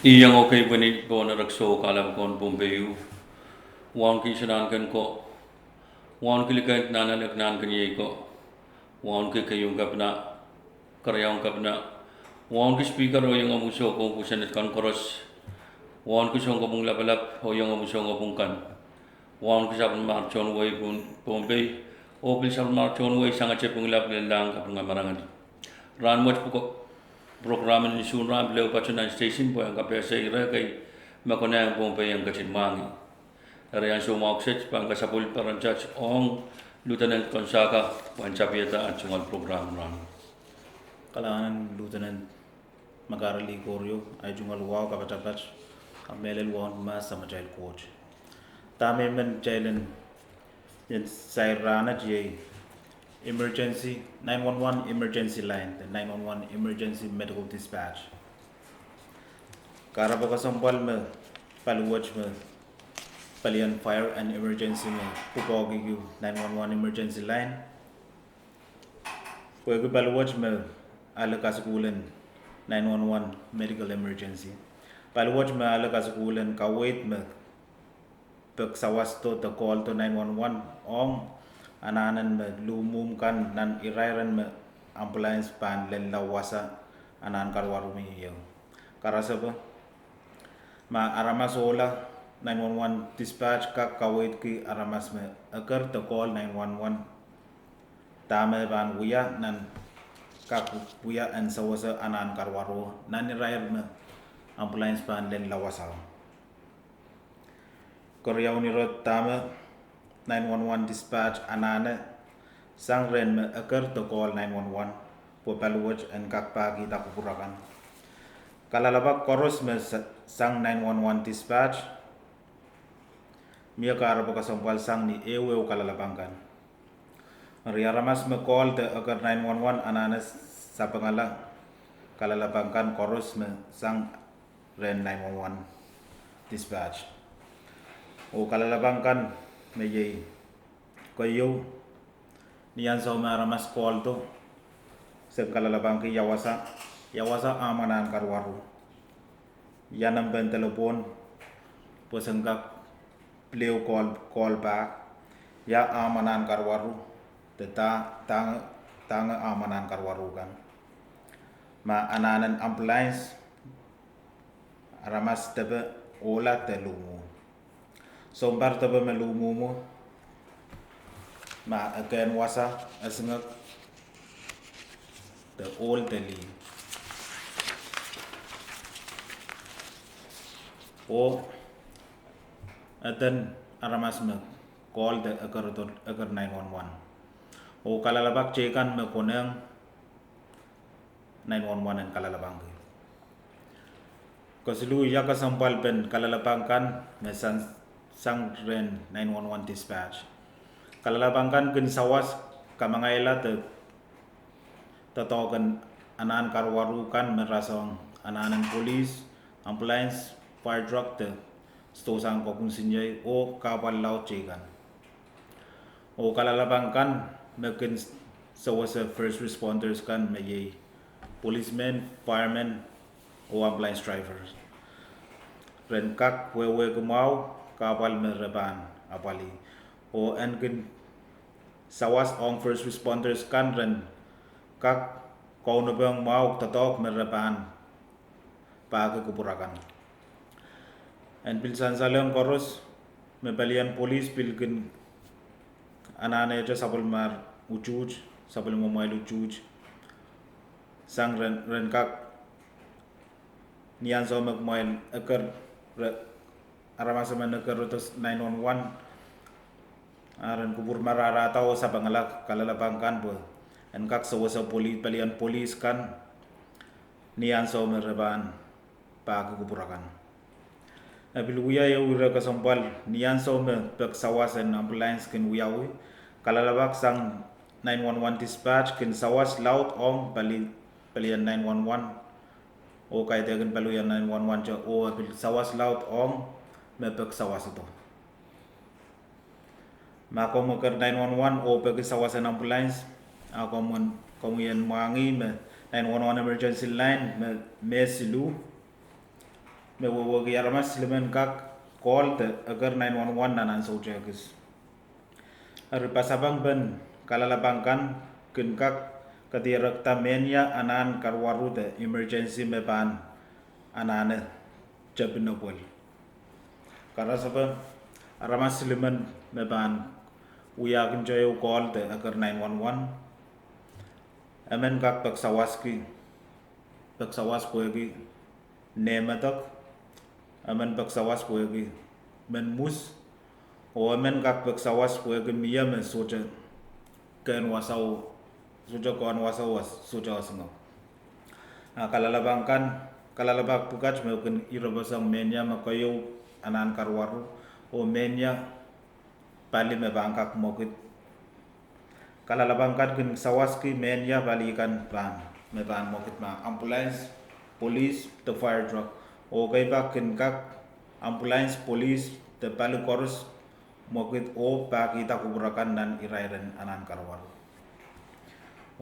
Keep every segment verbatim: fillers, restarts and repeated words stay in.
Iang okei pweni pohn erek sou kahlap kohn Pohnpei ieu. Wauneki Sanahnken ko. Wauneki Likend Nahnalek Nahnkeniei ko. Wauneki Keieun Kepina, Keriaun Kepina. Wauneki Speaker oh iengomwi soukohp, Senate kan koaros. Wauneki Sounkopwung Lapalap oh iengomwi sounkopwung kan. Wauneki sapwellimar tohn wehi Pohnpei, oh pil sapwellimar tohn wehi Sangete, Pingelap, Lellahng, Kapinga, Marangel. Rahnwet pwuko prokram en nsuhn rahn pil ehu patoh nan station pwe en kapehse ire kei me konehng Pohnpei en ketin mwahngih. Eri ansou mwahu kiset pahn kasapwil peren tat ong Lieutenant Konsaka pwehn tapihada at tungoal prokram en rahn. Kalahngan en Lieutenant Makarali Korio, ahi tungoal wahu kapatapat, ahpw mehlel wahu en mahs samatail Koht. Dahme I men kitail en sair rahnwet iei emergency, nine one one emergency line, the nine one one emergency medical dispatch. Kahrepe kesempwal me paliwet me palien fire and emergency me pwukoahki nine one one emergency line pwehki paliwet me ale kasukuhl en nine one one medical emergency. Paliwet me ale kasukuhl en kaweid me peki sawasto de calldo nine one one ong anahnen me luhmwuhm kan nan irairen me ambulance pahn lella wasa anahn karuwaru me ieu. Karasepe, ma aramas ohla, nine one one dispatch kak kaweidki aramas me eker de call nine one one dahme pahn wia nan, kak wia en sewese anahn karuwaru nan irair me ambulance pahn lella wasao. Keriaun ire dahme nine one one dispatch anahne sang rehn me eker de call nine one one pwe paliwet en kak pahkihda kupwur akan. Kalelapak koaros me sang nine one one dispatch mie kahrepe kesempwal sang ni ehuehu kalelapak kan. Eri aramas me call de eker nine one one anahne sapengala kalelapak kan koaros me sang rehn nine one one dispatch. Oh kalelapak kan me iei: keieu, ni ansou me aramas calldo, sen kalelapak ki ia wasa, ia wasa ahmw anahn karuwaru. Ia nempen delepwohn pwe sen kak pil ehu call, call pahk, ia ahmw anahn karuwaru, de dahme, dahme ahmw anahn karuwaru kan. Ma anahnen ambulance, aramas depe ohla de luhmwuhmw. Sounpar depe me luhmwuhmwo, ma e kehn wasa, esingek, de ohl de lih. Oh eden aramas me call de eker, eker nine one one. Oh kalelapak teikan me konehng nine one one en kalelapak ki. Kesiluh, ia kesempwalpen kalelapak kan me sang, sang rehn nine one one dispatch. Kalelapak kan kin sawas kamangaila de doadoahk en anahn karuwaru kan me rasehng anahnen police, ambulance, fire truck de sidohsang kopwung sinei oh kahpwal laud teikan. Oh kalelapak kan me kin sewese first responders kan me iei policemen, firemen, oh ambulance driver, ren kak wehwehki mwahu kahpwal me re pahn apwalih. Oh en kin sawas ong first responders kan ren kak kaunopohng mwahu doadoahk me re pahn pahki kupwur akan. En pil sansalehng koaros me pelien police pil kin anahnehte sapwellimar utuht, sapwellimamwail utuht, sang ren, ren kak, ni ansou me kumwail eker, aramas emen eker nine one one, a ren kupwur marahradao, sapengala kalelapak kan pwe en kak sewese poli-, pelien police kan ni ansou me re pahn pahki kupwur akan. E pil wia ehu ire kesempwal, ni ansou me peki sawas en ambulance kin wiawi, kalelapak sang nine one one dispatch kin sawas laud ong pali-, pelien nine one one, oh kaidehkin paliwar nine one one te, oh e pil sawas laud ong me peki sawasodo. Ma komw eker nine one one oh peki sawas en ambulance, a komw, komw en mwahngih me nine one one emergency line me, me siluh, me wehwehki aramas silimen kak call de eker nine one one nan ansou tehkis. Eri pasapengpen kalelapak kan kin kak kedirekda mehnia anahn karuwaru de emergency me pahn anahne tepin epwel. Karasepe, aramas silimen me pahn wiahkin teio call de eker nine one one, emen kak pek sawaski, pek sawas pwehki nehmedek, emen pek sawas pwehki men mwus, oh emen kak pek sawas pwehki mie me sohte kehn wasao, sohte kehn wasao, sohte oasingek. A kalelapak kan, kalelapak pwukat me kin irepeseng mehnia me keieu anahn karuwaru, oh mehnia pali me pahn kak mwekid. Kalelapak kan kin sawaski mehnia pali kan pahn, me pahn mwekid ma ambulance, police de fire truck. Oh keipak kin kak ambulance, police de pali koaros mwekid oh pahkihda kupwur akan nan irairen anahn karuwaru.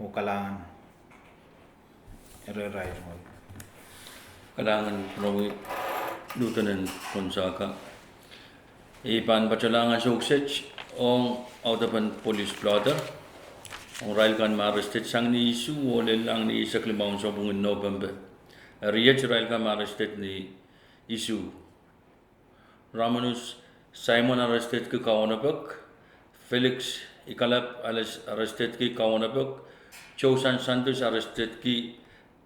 Oh kalahngan. Ire irail. Kalahngan Rowi, Lieutenant Gonzaga. I pahn patohlahng ansou kiset ong audepen police blotter ong irail kan me arrested sang ni isuh oh lellahng ni eisek limau en sounpwongin Nopempe. Eri iet irail kan me arrested ni isuh. Ramanus Simon arrestedki Kaunopek, Felix Ikalap arrestedki Kaunopek, Jousan Santos arrestedki,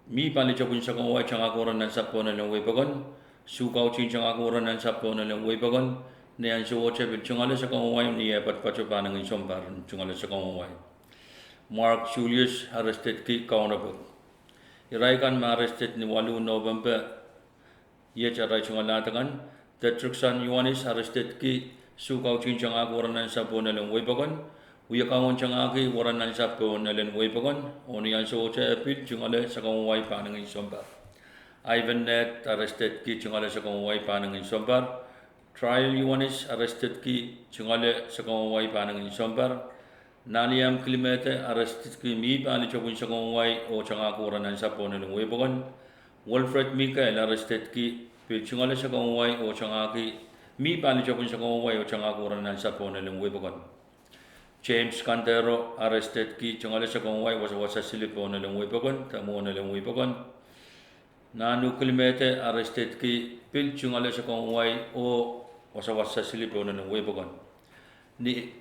mih pali tepwin sakau wai tangahki weren nansapw pohn elen wehi pokon, Sue Kauching tangahki weren nansapw pohn elen wehi pokon, ni ansowohte pil tungoale sakau wai ni eh patopato pahn ngehn sounpar tungoale sakau wai. Mark Julius arrestedki Kaunopek. Irail kan me arrested ni waluh Nopempe, iet arail tungoalahda kan, Detrikson Ioanis arrestedki, Sue Kauching tangahki weren nansapw pohn elen wehi pokon, Wiekauen tangahki weren nansapw pohn elen wehi pokon, oh ni ansowohte e pil tungoale sakau wai pahn ngehn sounpar. Ivan Ned arrestedki, tungoale sakau wai pahn ngehn sounpar. Trial Ioanis arrestedki, tungoale sakau wai pahn ngehn sounpar. Naliam Kilimete arrestedki, mih pali tepwin sakau wai oh tangahki weren nansapw pohn elen wehi pokon. Wilfred Mikael arrestedki, pil tungoale sakau wai oh tangahki, mih pali tepwin sakau wai oh tangahki weren nansapw pohn elen wehi pokon. James Kantero arrestedki, tungoale sakau wai, wasawasa sili pohn elen wehi pokon, de mwohn elen wehi pokon. Nanu Kilimete arrestedki, pil tungoale sakau wai oh wasawasa sili pohn elen wehi pokon. Ni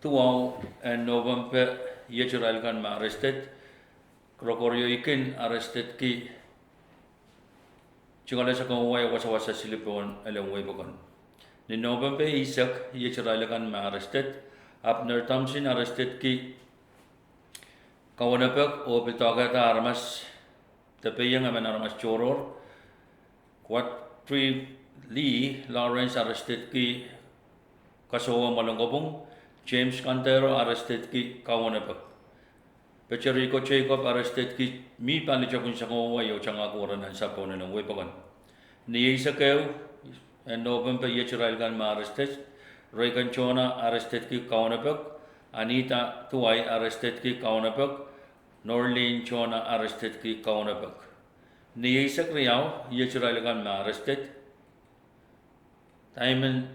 duwau en Nopempe, iet irail kan me arrested, Gregorio Ikin arrestedki, tungoale sakau wai wasawasa sili pohn elen wehi pokon. Ni Nopempe eisek, iet irail kan me arrested, Abner Thompson arrestedki Kaunopek oh pil doakehda aramas de peiong emen aramas tohrohr. Quadrille Lawrence arrestedki Kasowe Malenkopwung, James Kantero arrestedki Kaunopek. Peteriko Jacob arrestedki, mih pali tepwin sakau wai oh tangahki weren nansapw pohn elen wehi pokon. Ni eisek ehu en Nopempe, iet irail kan me arrested, Reagan Tona arrestedki Kaunopek, Anita Tuwai arrestedki Kaunopek, Norlene Tona arrestedki Kaunopek. Ni eisek riau, iet irail kan me arrested, Diamond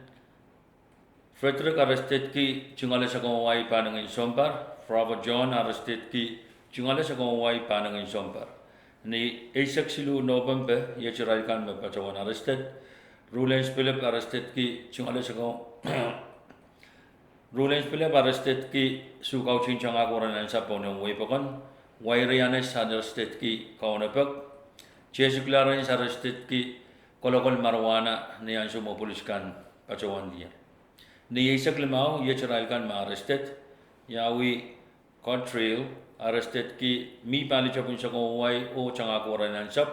Frederick arrestedki, tungoale sakau wai pahn ngehn sounpar, Bravo John arrestedki, tungoale sakau wai pahn ngehn sounpar. Ni eisek siluh Nopempe, iet irail kan me patohwan arrested, Rulens Philip arrestedki, tungoale sakau Rulens Philip arrestedki, Sue Kauching tangahki weren nansapw pohn elen wehi pokon, Wairi Anes arrestedki Kaunopek, Jesse Clarence arrestedki kolokol marijuana ni ansou me police kan patohwan diar. Ni eisek limau, iet irail kan me arrested, Yawi Quadrille arrestedki, mih pali tepwin sakau wai oh tangahki weren nansapw,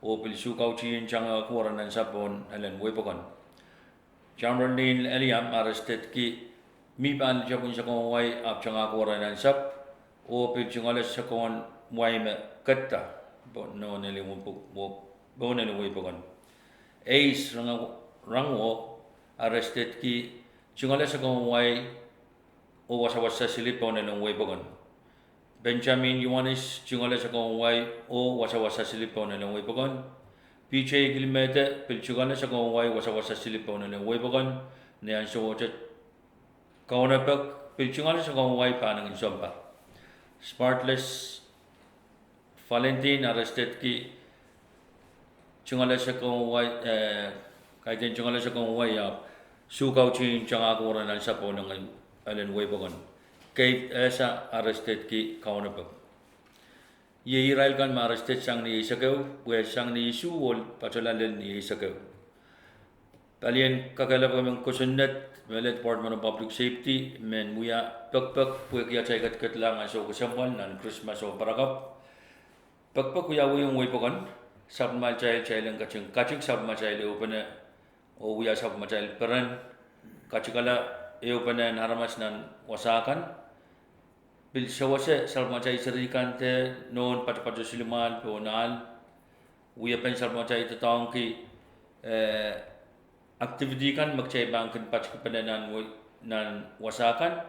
oh pil Sue Kauching tangahki weren nansapw pohn elen wehi pokon. Jamralin Eliam arrestedki, mih pali tepwin sakau wai ahpw tangahki weren nansapw, oh pil tungoale sakau wai me kehda pohn elen wehi pokon. Ace Rango arrestedki, tungoale sakau wai oh wasawasa sili pohn elen wehi pokon. Benjamin Ioanis, tungoale sakau wai oh wasawasa sili pohn elen wehi pokon. P J Kilmede pil tungoale sakau wai wasawasa sili pohn elen wehi pokon, ni ansowohte Kaunopak pil tungoale sakau wai pahn kin sounpar. Smartless Valentine arrestedki tungoale sakau wai, eh, kaidehn tungoale sakau wai ahpw suhkautin tangahki weren ansou pohn elen wehi pokon. Kate Esa arrestedki Kaunopak. Iei irail kan me arrested sang ni eisek ehu, pwe sang ni isuh ohl patohla lel ni eisek ehu. Palien kakehlaka men kosonned, mehlel Department of Public Safety, men wia pekpek pwehki atail ketiket lahng ansou kesempwal nan Krismas oh parakapw. Pekpek wiawi ong wehi pokon, sapwellimatail, kitail en ketin katik sapwellimatail ehupene, oh wia sapwellimatail peren, katikala ehupene en aramas nan wasa kan, pil sewese sapwellimatail seri kan de nohn patopato silimwahl pohn ahl, wiepen sapwellimatail doadoahngki, eh, activity kan me kitail pahn kin patikipene nan we-, nan wasa kan,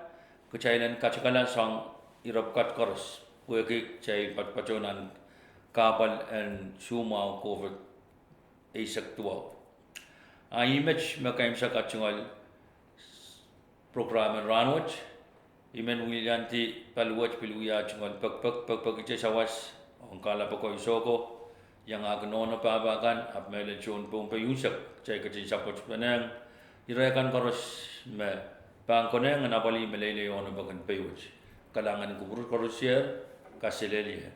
kitail en katikala sang ire pwukat koaros, pwehki kitail patopato nan kahpwal en suhmwahu COVID eisek duwau. A ih met me kaimwisekala tungoal prokram en rahnwet. I men wiliandi paliwet pil wia tungoal pekpek, pekpekihte sawas ong kalapw ko, iso ko, iangahki nohno pahpa kan, ahpw mehlel tohn Pohnpei unsek, kitail ketin sapwtpenehng ire kan koaros me pahn konehng en apwalih meleilei oh onopeken pei wet. Kalahngan en kupwur koarosie, kaselehlie.